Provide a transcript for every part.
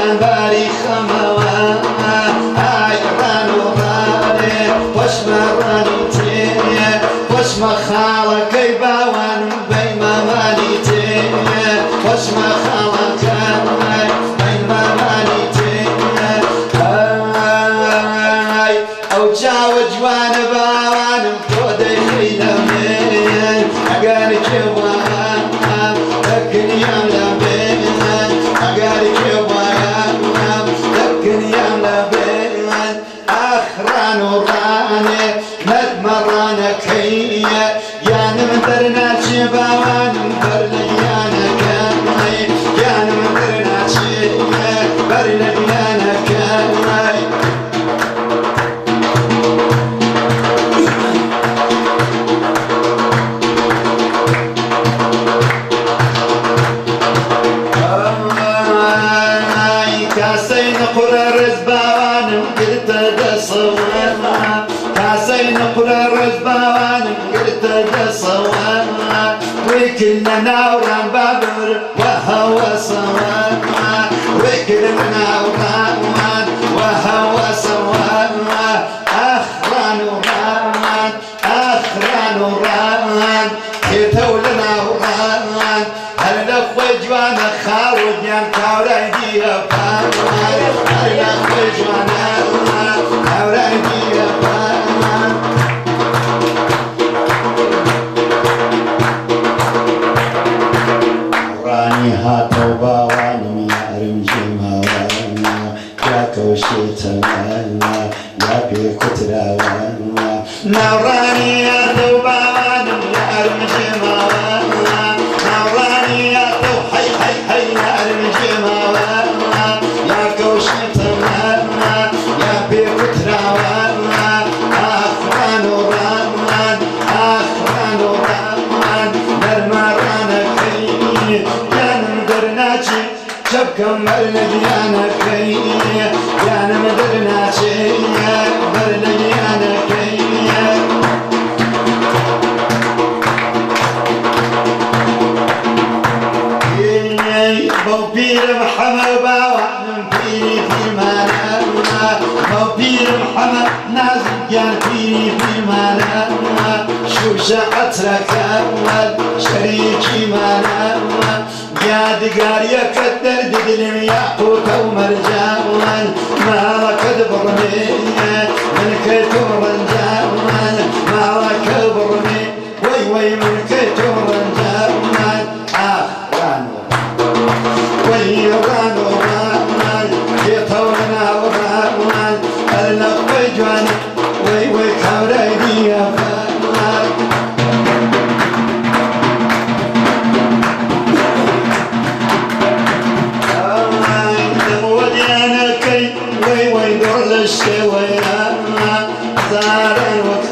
گیان باری خەمەوە ئای ڕان و ڕانێ خۆشمە ڕانی تێ خۆشمە خاڵەکەی باوانم بەی مامانی تێ خۆشمە خاڵەکەی بەی مامانی تێ ئای ئەو چاوە جوانە باوانم تۆ دەیخەی لە من ئەگەر کێ وایە دەکنیام لە بێن ئەگەر کێ وایە دەکنیام لە بێن ئاخ ڕان و ڕانێ نەرمە ڕانەکەی گیانم دەرناچێ باوانم بەر لە گیانەکەی گیانم دەرناچێ بەر لە گیانەکەی. کاسەی نقرە ڕز باوانم گرتە دەسەوە کاسەی نقرە ڕز باوانم گرتە دەسەوە ویکل لە ناوڕان بابر وهەوەسەوە ویکل لە ناوڕان وهەوەسەوە ئاخ ڕان و ڕان ئاخ ڕان و ڕان تێتەو لە ناوڕان هەر لە خۆی جوانە خاڵ و گیان کاورای دیرە پان هەر لە خۆی جوانە کاورای دیرە پان. ڕانی هاتەو باوانم یارم جێماوە یا کەوشێ تەمەنا یا پێ کوتراوە ناوڕانی هاتەو باوانم یارم جێماوە ناوڕانی هاتەو حەی حەی حەی یارم جێماوە یا کەوشێ تەمەنا یا پێ کوتراوە ئاخ ڕان و ڕان ئاخ ڕان و ڕان نەرمە ڕانەکەی گیانم دەرناچێ چەپکەم بەر لە گیانەکەی گیانم دەرناچێ بەر لە گیانەکەی. بەو پیرم حەمە باوانم پیری پیرمانە بەو پیرم حەمە نازک گیان پیری پیرمانە شوشە عەترەکە شەریکیمانە یادگاریەکەت دەردی دلم یاقوتە و مەرجان ماڵەکەت بڕمێ من کەیتم ڕەنجان ماڵەکە بڕمێ وەی وەی من کەیتم ڕەنجان ئاخ ڕان وەی ڕان و ڕان تێتەوە ناو ڕان هەر لە خۆی جوانە وەی وەی کاورای دییە وەی وەی دڕ لە شێوەیە زاران وەک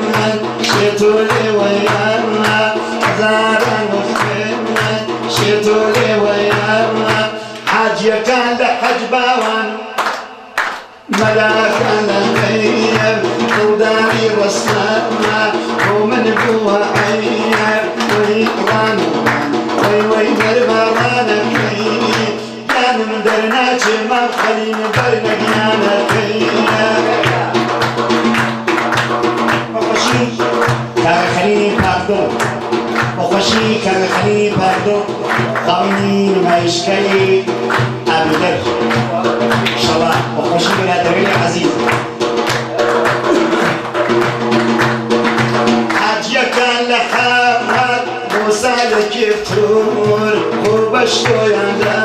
من شێت و لێوەیە زاران وەک من شێت و لێوەیە حاجیەکان لە حەج باوان مەلاکان لە غەیب دڵداری ڕەسەمە بۆ من بووە عەیب وەی ڕان و ڕان وەی وەی نەرمە ڕانەکەی گیانم دەرناچێ مام خەلیم بەر لە گیانەکەی. بەخۆشی کاکە خەلیلی پاکدڵ بەخۆشی کاکە خەلیلی پاکدڵ خاوەنی نمایشگای ئابیدەر ئینشەڵا بەخۆشی برادەرانی عەزیز. حاجیەکان لە حەماد موسا لە کێفتور خۆ بەشتۆیاندا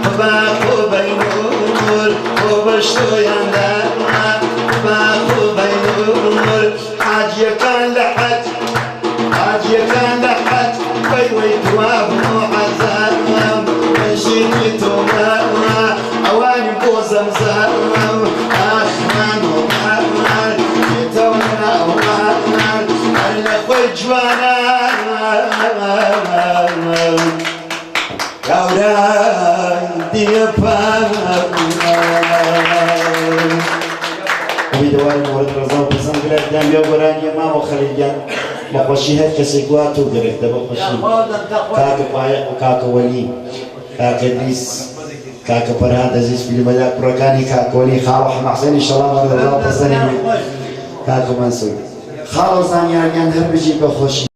قوبا قوبەی نور خۆ بەشتۆیاندا قوبا قوبەی نور حاجیەکان لە حەج حاجیەکان لە حەج وەی وەی تواف و عەزام بەژینی تۆمە ئەوانی بۆ زەمزەم ئاخ ڕان و ڕان تێتەوە ناوڕان هەر لە خۆی جوانە کاورای دییە پان. ئومیدەوارم وەرد ڕەزا و پەسەند برادەران بێ گۆرانیە مامۆ خەلیل گیان بەخۆشی هەر کەسێک وا تۆ گەرەکتە بەخۆشی کاکە فایەق و کاکە وەلی کاکە ئیدریس. کاکە فەرهاد ئەزیز فیلمەدا کوڕەکانی کاکۆنی خاڵۆ حەمە حسێن ئیشەڵا بەڕێزان پەسەنی کاکە مەنسوور خاڵۆ زانیار گیان هەر بژیت بە خۆشی.